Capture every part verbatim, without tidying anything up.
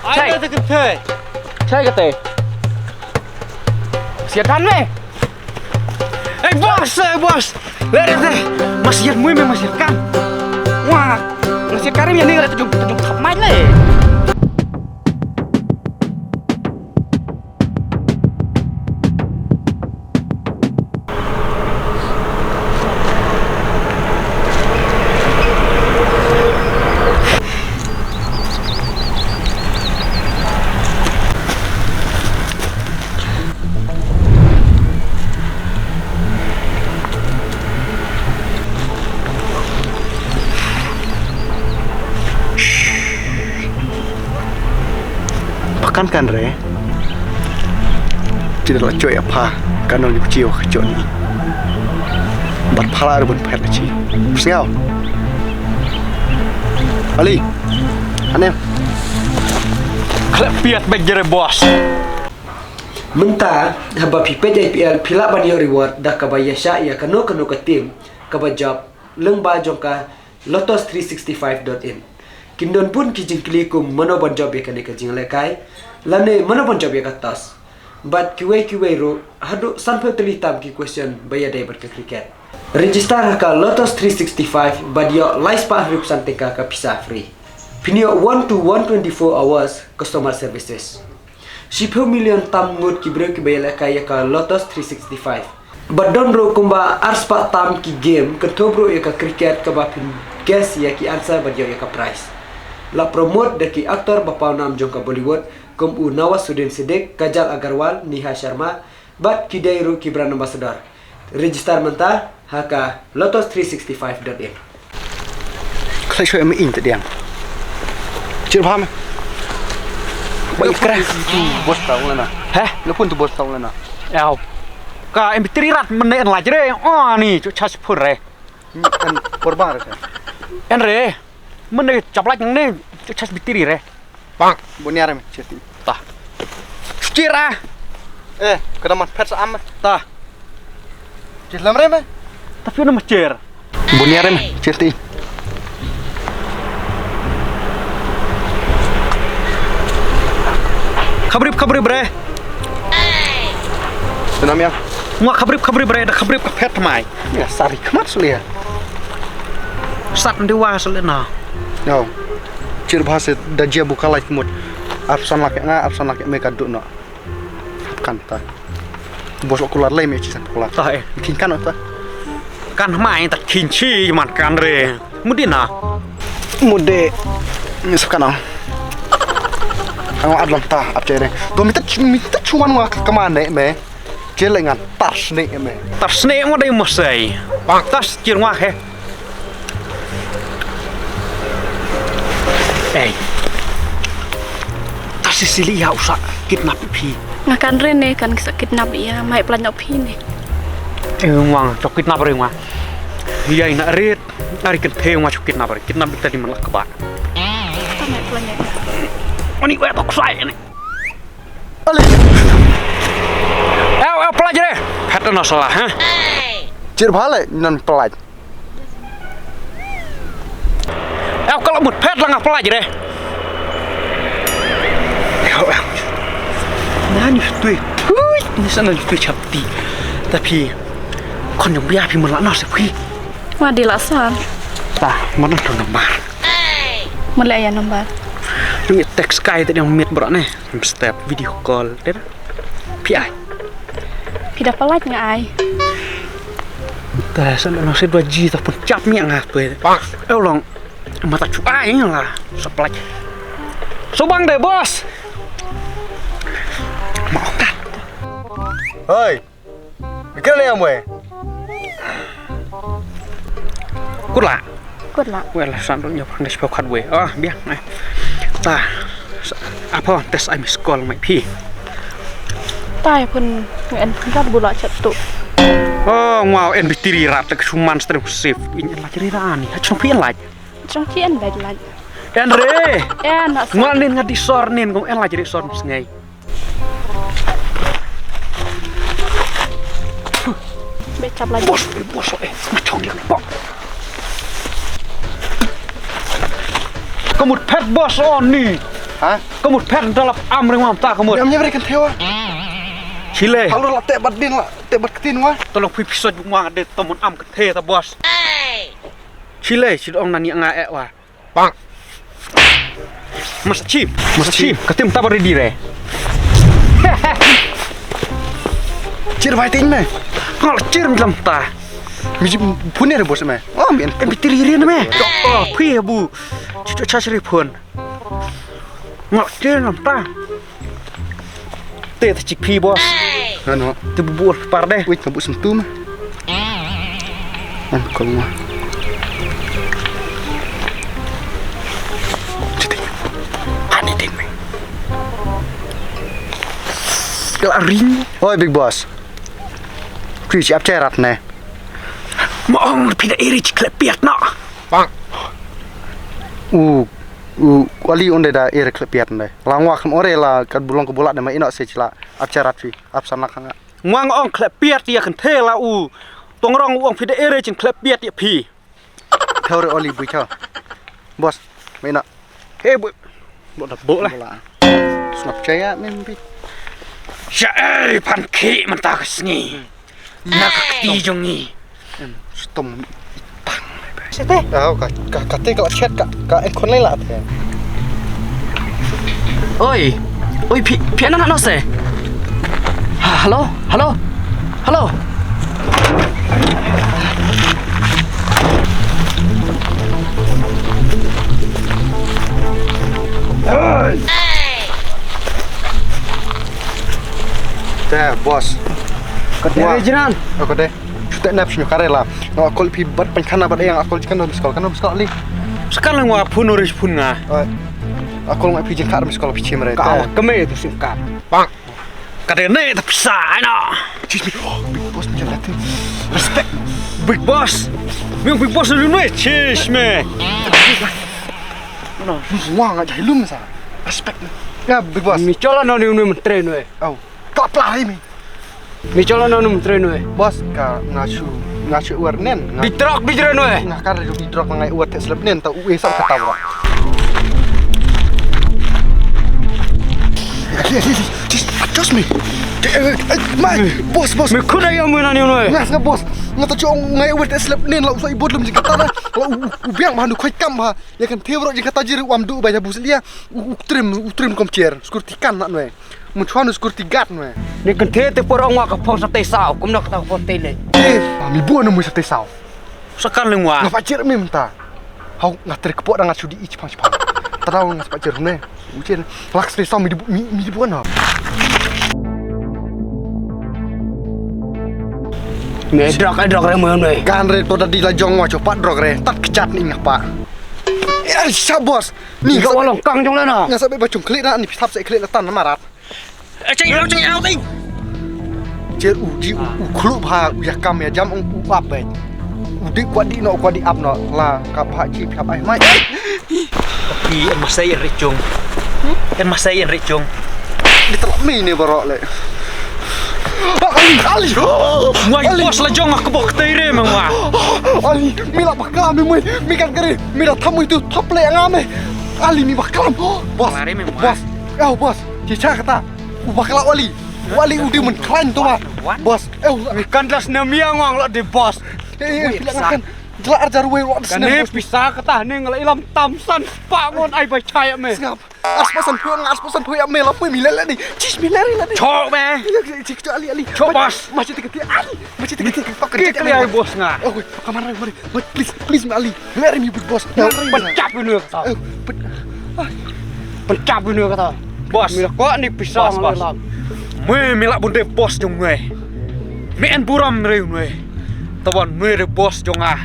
Ai, chai. Ai, te kynthei. Chai kata. Siat kan me. Ei, boss, ei, boss. Leh, leh, leh. Mas siat mui me, mas siat kan. Wah, mas siat kan me ni, leh, tajum, tajum thap mai leh. Pha kan kan re. Ki da la choi ïa pha, ka nong ïa phi wa ka choi ni. Bad pha la ruh ban phet la chi. Sngew. Ali. Ane. Khlep piat bek jere boss. Mynta, haba phi peit ïa I P L, phi lah ban ïoh reward da kaba ïa shah ïa kano kano ka team, kaba jop lyngba jong ka Lotus three sixty-five dot in. Kin don bun ki jingkylli kum mano ban jop ïa kane ka jinglehkai, lane mano ban jop ïa ka toss. Bad kiwei kiwei ruh, haduh sanphew tylli tam ki question ba ïadei bad ka cricket. Register ha ka Lotus three sixty-five bad ïoh lai spah hynriewphew san tyngka ka pisa free. Phin ïoh one to one twenty-four hours customer services. Shiphew million tam ngut ki briew kiba ïalehkai ïa ka Lotus three sixty-five. Bad don ruh kumba arspah tam ki game, kynthup ruh ïa ka cricket kaba phin guess ïa ki answer bad ïoh ïa ka prize. La promote da ki actor ba pawnam jong ka Bollywood, kum u Nawazuddin Siddiqui, Kajal Aggarwal, Neha Sharma, bad ki dei ruh ki brand ambassador. Register mynta ha ka lotus three sixty-five dot in. Khlei shoi me ing te diang. Chir bha me. Ba ikra. Tu bos tau lana. Heh? Lepun tu bos tau lana. Ew. Ka em tri rat mene en lajre. Oh ni chu chas pun re. Kan porbar ka. En re. Mene chap laj ne chu chas bitri re. Bang, buniar me, cheti. Ta. Chira. Eh, kada man phet sa am. Ta. Chit lam re me. Ta piu nama chir. Buniar me, cheti. Khabrip, khabrip bre. Tenam ya. Ngwa khabrip, khabrip bre, da khabrip ka phet mai. Ya, sari khmat sulia. Sat ndi wa sulia na. Yo. Chir bha se da jia bu kalai kmut. Arphew san lak nga, arphew san lak me ka duk no. Kan ta. Bos aku lar lei me chi san kular. Ta eh. Kin kan ta. Kan mai ta kin chi man kan re. Mudi na. Mudi. Ni sab kan. Ang adlam ta ap chere. Do mi ta mi ta chuan wa ka ma ne me. Chele ngan tar sne me. Tar sne mo dei mo sei. Bang tas chir wa he. Ei. Ta Cecilia u sa kidnap phi. Nga kan re ne kan sa kidnap ïa, mai plan phi ne. Eh, wang to kidnap re wang. Ïa ina rit, ari kan the wang to kidnap re. Kidnap ta di man la ka ba. Ta mai plan ïa. Ani wa to ksai ne. Ali. Ew, ew, pelaj re. Phet na salah, ha? Chir bha le, non pelaj. Ew, kalau mut phet la nga pelaj re. Ew, ew. Na ni tui. Hui, ni sana ni tui chapti. Tapi kon jong bia phi mala na se phi. Ma di la san. Ta, mana tu nambar. Mala ya nambar. Ni text kai te yang mit bro ne. Step video call te da. Phi ai. Phi da palat nga ai. Ta san no se dua ji ta pun chap mi nga tu. Ew long. Mata chu ai nga la. Sa palat. Subang de bos. Ma okat. Hoi. Kira le amwe. Kut la. Kut la. Wel san dong nyop ngai sepau khat we. Ah, biang. Ta. Apa tes ai miss call mai phi. Ta ya pun en pun kat bula chat tu. Oh, ngwa en bitiri rat tak suman strem sif. In la kiri rani. Ha chung phi en la. Chung phi en la la. En re. En na. Ngwa nin nga di sor nin kong en la kiri sor sngai. Bos, bos, eh, ma chong dia. Ka mut phet bos on ni. Ha? Ka mut phet da lap am ring mam ta ka mut. Em nyam ring kan thewa. Chile. Halo la te bat din la te bat ktin wa. Tolong phi phi soj buk mang de to mun am ka the ta boss. Chile chi ong na ni nga e wa. Bang. Mas chim, mas chim. Ka tim ta ba ready re. Chir bai ting me. Ngal chir lam ta. Mi phun ne re boss me. Oh men. Em bitiri ri me. Oh phi bu. Chi cha chri phun. Ngak te nam ta. Te ta chik phi boss. Ano. Te bu bu par de. Wait, ka bu sem tu ma. An kol ma. Ani ding me. Kala ring. Oi big boss. Kwi chi ap cherat ne. Ma ong phi da iri chi khlep piat na. Bang. U U, u Ali un dei da ere khlep piat un dei. La ngwa kham ore la ka bulong ka bulat ne ma ino se chila. Ap charat phi, ap sanak hanga. Ngwa nga ong khlep piat ïa kan the la u. Tong rong u ong phi da ere chin khlep piat ïa phi. Thau re Ali bui thau. Boss, ma ino. He bui. Bo da bo la. Bo la. Sngap chaya men bi. Sha ei pan khi man ta ka sngi. Na ka kti jong ngi. Em, stom. Sete. Aw, ka, ka, ka te ka la chet ka, ka en khon lai la te. Oi. Oi, phi, phi na na no se. Ha, hello, hello, hello. Te, boss. Ka te jinan. Ka te. Shu te nap shu kare la. Nga call phi bat pen khana bat yang call jikan miss call kan miss call li. Sekarang nga phone ori phone nga. Oi. Call nga phi jin khar miss call phi chim re. Ka ka me tu sim ka. Bang. Ka de ne ta pisa ai na. Chis mi. Oh, big boss mi jala tu. Respect. Big boss. Mi big boss lu ne chis me. Wang aja hilum sa. Respect. Ya big boss. Mi chola no ni unu mentre no. Au. Ka pla hai mi. Mi chola no num tre nue. Boss ka nga shu nga shu wer nen. Nga bidrok bidre nue. Nga kar ju bidrok nga wer te slep nen ta u e sa kata bro. Just me. Mai, boss, boss. Mi kuda yang mana ni nue. Nga nga boss. Nga ta chong nga wer te slep nen la usai bodlum jing kata la u biang ma nu khoi kam ha. Ya kan te bro jing kata jir u am du ba ya bus lia. U trim u trim kom chair. Security kan na nue. Mun chwa nu security guard nwe. Ni kan the te por ong wa ka phong sa te saw, kum nok ta phong te le. Eh, mi bu nu mu sa te saw. Sa kan leng wa. Nga pa chir mi mta. Hau nga tre kpo da nga sudi ich pang chipang. Tadau nga pa chir ne. U chen lak te saw mi di mi di bu na. Ne drok ai drok re mo ne. Kan re to da di la jong wa cho pat drok re. Tat kechat ni nga pa. Ya sa boss. Ni ka walong kang jong le na. Nga sa be ba chung klik na ni pisap sa klik la tan na marat. Cheng yau cheng yau ting. Che u di u khlu bha u ya kam ya jam ong u ap bai. U di kwat di no kwat di ap no la ka bha chi phi ap ai mai. Pi en masai en richung. En masai en richung. Di telak mi ni barok le. Ali, Ali. Wai bos la jong aku bok tei re meng wa. Ali, mi la bakla mi mui, mi kan kari, mi la thamu itu thap le ngam eh. Ali mi bakla. Bos. Lari meng wa. Bos. Au bos. Chicha kata. U bakla wali. Wali u di men klan tu wa. Bos. Eh, mi kan das na mi ngwang la di bos. Eh, eh, pila ngakan. Jela arjar wei wa. Kan ne pisa kata ne ngala ilam tamsan. Pa ngon ai bai chaya me. Sngap. Aspasan phu nga aspasan phu ya me la pui mi lele ni. Chis mi lele ni. Chok me. Chik chok ali ali. Chok bos. Masih tiga tiga ali. Masih tiga tiga. Klik klik ai bos nga. Oh, kamar mari mari. Please please mi ali. Lele mi big boss. Pencap ini kata. Pencap ini kata. Bos. Mi la ko ni pisang bos. Mui mi la bunde bos jong mui. Mi en buram reu mui. Tawan mui re bos jong nga.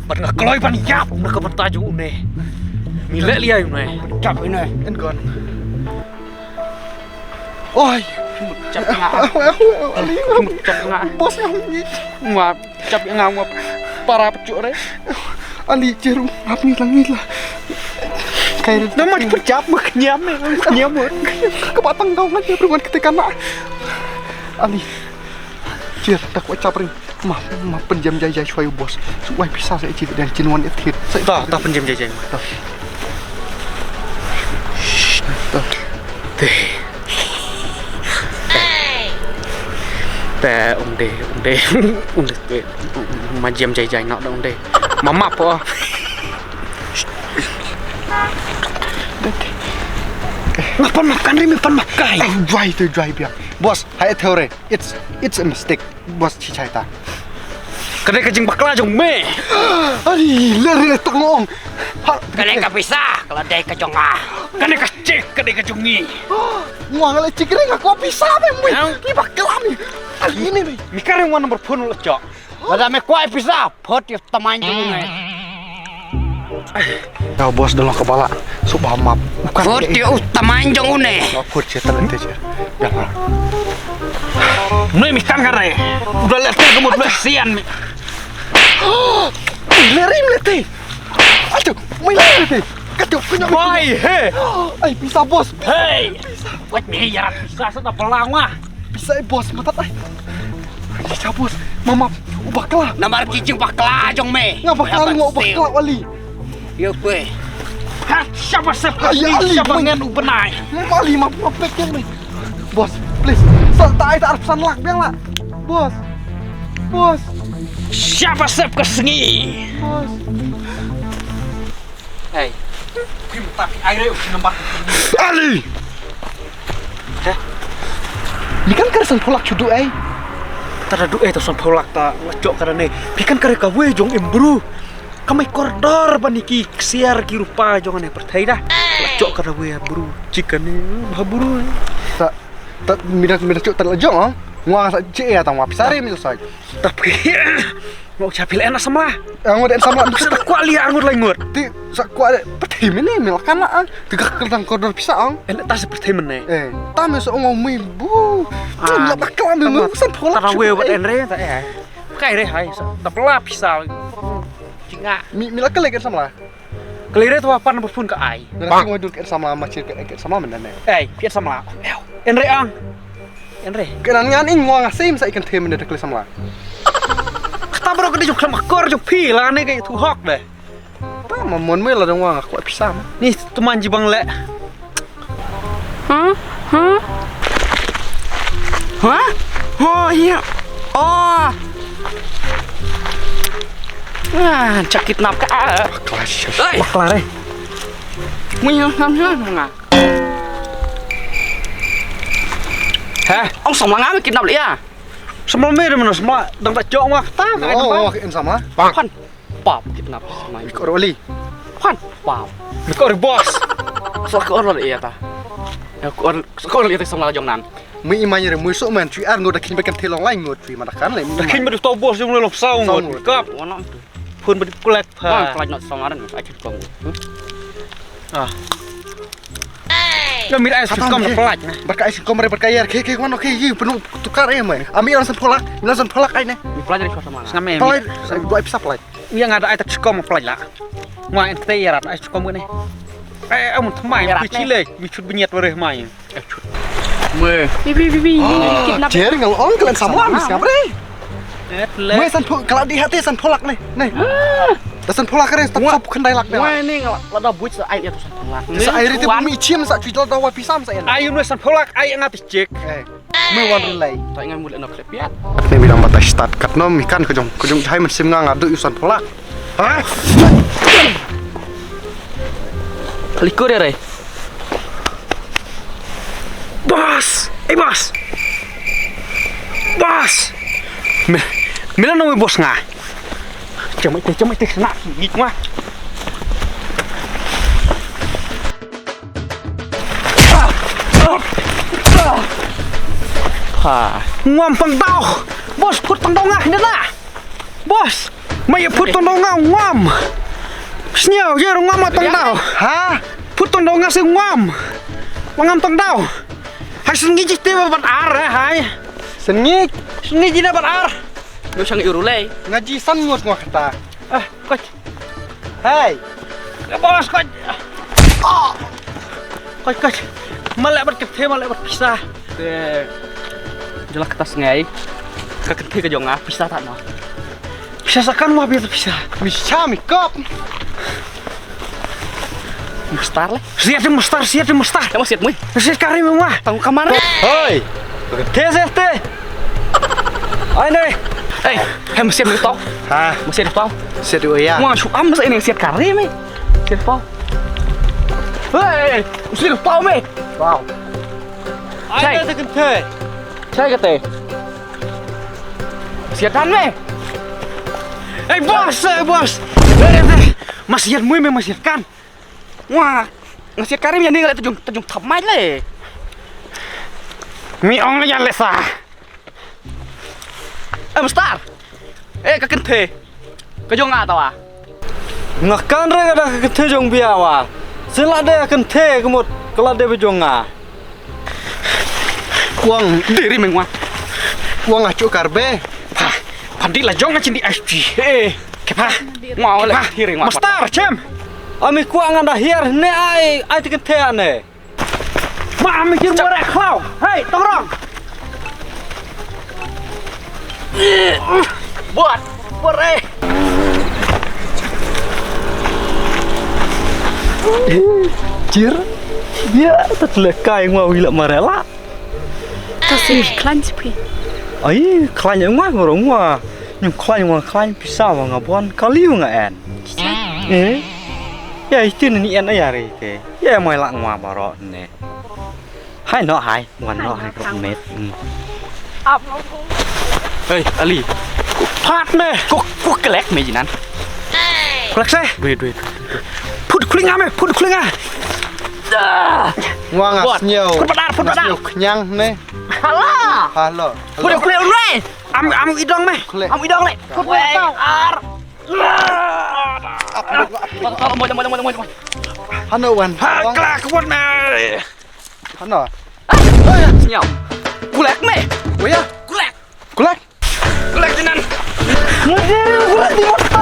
Bat nga kloi ban yap na ka banta jong une. Mi le liai une. Pencap ini. En gon. Oi. Pencap nga. Ali. Pencap nga. Bos nga. Ngwa. Chap nga ngwa para pecuk re. Ali jeru ngap ni lang ni la. Kai re. Nama di pecap mak nyam eh. Nyam eh. Ke batang kau ngan jeru ngan ketekan na. Ali. Jer tak wa chap re. Ma ma penjam jai jai shwai bos. Shwai bisa sa chin dan chin wan ethit. Ta ta penjam jai jai. Ta. Te ong de, ong de, ong de, te, ma jem jai jai nok de ong de. Ma map po. Nga pan map kan ri me pan map kai. Ai, jwai tu jwai biang. Boss, hai theory. It's, it's a mistake. Boss, chi chai ta. Ka dei ka jingbakla jong me. Ai, le ri le tang ong. Ha, ka dei ka pisa, ka la dei ka jong nga. Ka dei ka chik, ka dei ka jong ngi. Nga nga le chik ri nga ko pisa me mui. Ki bakla ni. Ai, ini ni. Mi ka ri wan number phone la chok. Lada me kwah pisa, phot ïa u tamain jong u ne. Ïa boss, da long kaba lah. Suk ba map. Phot ïa u tamain jong u ne. Phot ïa tang te ïa. Ïa lah. Mui mi tang kare. Udah lihat ke mut sian mi. Lerim lete. Aduh, mui lerim lete. Katu punya. Wai he. Ai, pisa boss. Hey. Wat ni ya pisa sa da pelang wah. Pisa, eh, boss, matat ai. Pisa boss. Mama, u bakla. Namar ki jingbakla jong me. Nga bakla, nga u bakla wali. Yo kwe. Ha, siapa sep ka sni, siapa ngen u benai. Mama, ali map map pek yang ni. Boss, please. Sal ta ai ta arphew san lak biang lah. Boss. Boss. Siapa sep ka sni. Boss. Hey. Phim tapi ai re u nambat. Ali. Heh. Ni kan ka re san phew lak shu duh ai. Ta da duh ai ta san phew lak ta la chok ka da ne. Phi kan ka re kawei jong im bru. Ka mai kordor ba ni ki ksiar ki rupa jong ne pyrthei da. La chok ka da wei bru. Chicken ne ba bru. Ta ta mi da mi da chok ta la jong. Ngwa sa che ya ta ngwa. Pisa re mi sa. Ta phi. Ngok cha phi le na samla. Ngok de samla. Sa ta kwah li ngut lai ngut. Ti sa kwah de pyrthei mene me la kana ang. Ti ka kal tang kordor pisa ang. En ta sa pyrthei mene. Eh, ta me sa ong mui bu. Ah, la bakla me san phew lak. Ta we wat en re ta eh. Kai re hai sa. Ta pla pisa. Chinga. Mi mi la kal le samla. Kal re ta pan ba phun ka ai. Na sing wa dur ke samla ma chir ke samla mene ne. Ai, phi samla. En re ang. Enre. Ka nan ngan ing wa nga sim sa i kan them ne da kle samla. Kata bro ka di jong klam akor jong phi la ne ka tu hok de. Ta ma mon me la dong wa nga kwah pisa ma. Ni tu man ji bang le. Huh? Huh? Huh? Oh, iya. Oh. Ah, chakit nap ka. Bakla sih. Oi. Bakla re. Mui yang sam sam nga. Heh, ong samla nga me kidnap leh ïa. Samla me de mano samla dang ta jok ma kata ka. Oh, oh, in samla. Phan. Pap kidnap samla. Mik or oli. Phan. Pap. Mik or boss. So ko or leh ïa ta. Ya ko or so ko or leh ïa ta samla jong nan. Mui imai re mui so man chui ar ngo da kin bekan thilong lai ngo chui ma da kan le. Da kin bedu to boss jong long saw ngo. Kap. Wana tu. Phun bedu kulak pha. Phan, pelajar nak samla ren. Ai chui kong. Ah. Yo mir ai skum na pelaj na. Bad ka ai skum re bad ka yar ke ke wan okay yi penu tukar eh mai. Ami lang san pholak, lang san pholak ai ne. Mi pelaj dari suasana mana? Ngam em. Pelaj, dua pisa pelaj. Ïa nga da ai tak skum pelaj la. Ngwa en te yar ai skum ne. Eh am tmai ku chile mi chut benyat ware mai. Mui. Bi bi bi bi kidnap. Jer ngal on klan samla mi skam re. Mui san pho kala di hate san pholak ne. Ne. Ta san pholak re ta sop khyndai lak. Mui ni la da buit sa ai ïa tu san pholak. Sa ai re te mi chim sa chui da wa pisam sa ïa. Ai mui san pholak ai nga ti chik. Mui wan rilai. Ta ngan mul nok khrep ïa. Ne bi dang ba ta start kat nom ikan ka jong ka jong jai man sim nga nga du yu san pholak. Ha? Likur ya re. Boss! Eh boss! Boss! Me, me la nong boss nga. Chamai te, chamai te, na, ngik nga. Ha. Ngam pang tau. Boss, put pang tau nga, ni na. Boss, ma ïa phut tong dong nga ngam. Sñiaw, ïa ngam ma tong daw. Ha? Phut tong dong nga se ngam. Ma ngam tong daw. Hai sngi ji te ba ban ar, eh, hai. Sngi? Sngi ji na ban ar. Lu sang iru lei. Nga ji san ngut ngwa kata. Eh, koch. Hai. Ya bos, koch. Koch, koch. Malak bat kete, malak bat pisa. Te jala kata sngai. Ka kynthei ka jong nga pisa ta no. Pisa sa kan ma pisa pisa. Pisa mi kop. Mastar le. Siat mastar, siat mastar. Kamu siat mui. Siat kari mama. Tang kamar. Hoi. Te siat te. Ai ne. Ei, hem siat ni tau. Ha. Masiat tau. Siat u ya. Wa shu am sa ini siat kare me. Siat tau. Hei, siat tau me. Wow. Ai ne te kente. Chai kate. Siat kan me. Ei bos, ei bos. Masiat mui me masiat kan. Wa, masiat kare me ni ngale tajung tajung thap mai le. Mi ong le ya le sa. Eh, Mister. Eh, ka kynthei ka jong nga ta wa. Nga kan re ka da ka kynthei jong bia wa. Sila de ka kynthei ka mut ka la de ba jong nga. Kuang diri meng wa. Kuang acu karbe. Pa, pandi la jong nga cindi aci. Eh, ke pa. Ngwa le diri ngwa. Mister Chem. Ami kuang anda hiar ne ai ai te kynthei ne. Ma, mi kir mo re khlaw. Hei, tong rong. Buat, buat re. Jir. Ya, ta tle kai ngwa wila marela. Ta si klan si phi. Ai, klan ngwa ngoro ngwa. Nyum klan ngwa klan pisa wa nga bon kaliu nga en. Eh? Ya, itu ni en ya re te. Ya, mai la ngwa baro ne. Hai no hai, wan no hai kok met. Hmm. Ap. Hei, Ali. Pat me. Kok kok kelek me jinan. Kelek se. Wait, wait. Put kulinga me, put kulinga. Ngwa nga snyau. Put padar, put padar. Snyau kenyang ne. Hala. Halo. Put kulinga me. Am am idong me. Am idong le. Put padar. Ar. Hano wan. Ha, kelek wan me. Hano. Snyau. Kulek me. Oya. Kulek. Kulek. Kulek jinan. Kulek di mata.